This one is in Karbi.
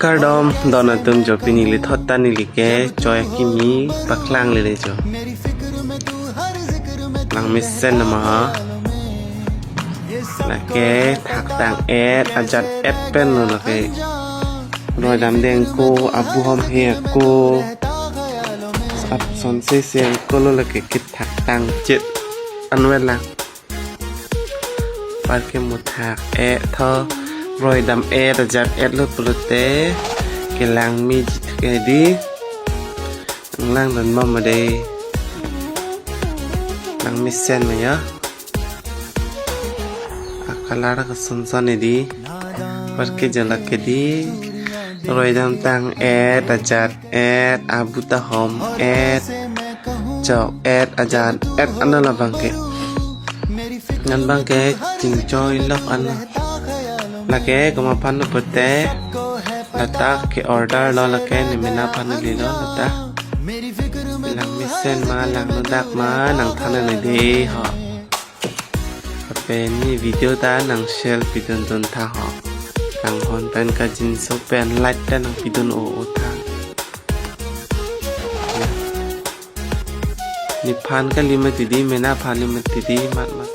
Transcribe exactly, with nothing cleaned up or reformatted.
Kardom don atum jo, pini lithot ta neli ke choi akimi paklang lele jo. Langmesen nama ha. Lake thak tang-et ajat-et pen lo lake. Roi damde ako, abu hom he ako. Ap son se se ako lo lake kethak tang chet anwet lang. Parke mo thak-et tho, roi dam-et ajat-et lo pulote kelang miji ke di. Nanglang don bom ma dei. Langmesen ma ya. Akalar kason son di. Parke jalak ke di. Roi dam tang-et ajat-et, abu ta hom-et, chok-et ajat-et ano labang ke. Ngan bang ke chingchoi lok ano. Lake komat aphan pulote lata ke order lo, lake ne mena aphan lilo lata. Langmesen ma, langnodak ma, nangthan nang dei ho. Lapen ne video ta nang share pidun dun tha ho. Nanghon pen kangjinso pen like ta nang pidun o o tha. Nephan kali mati di, mena aphan kali mati di, mat mat.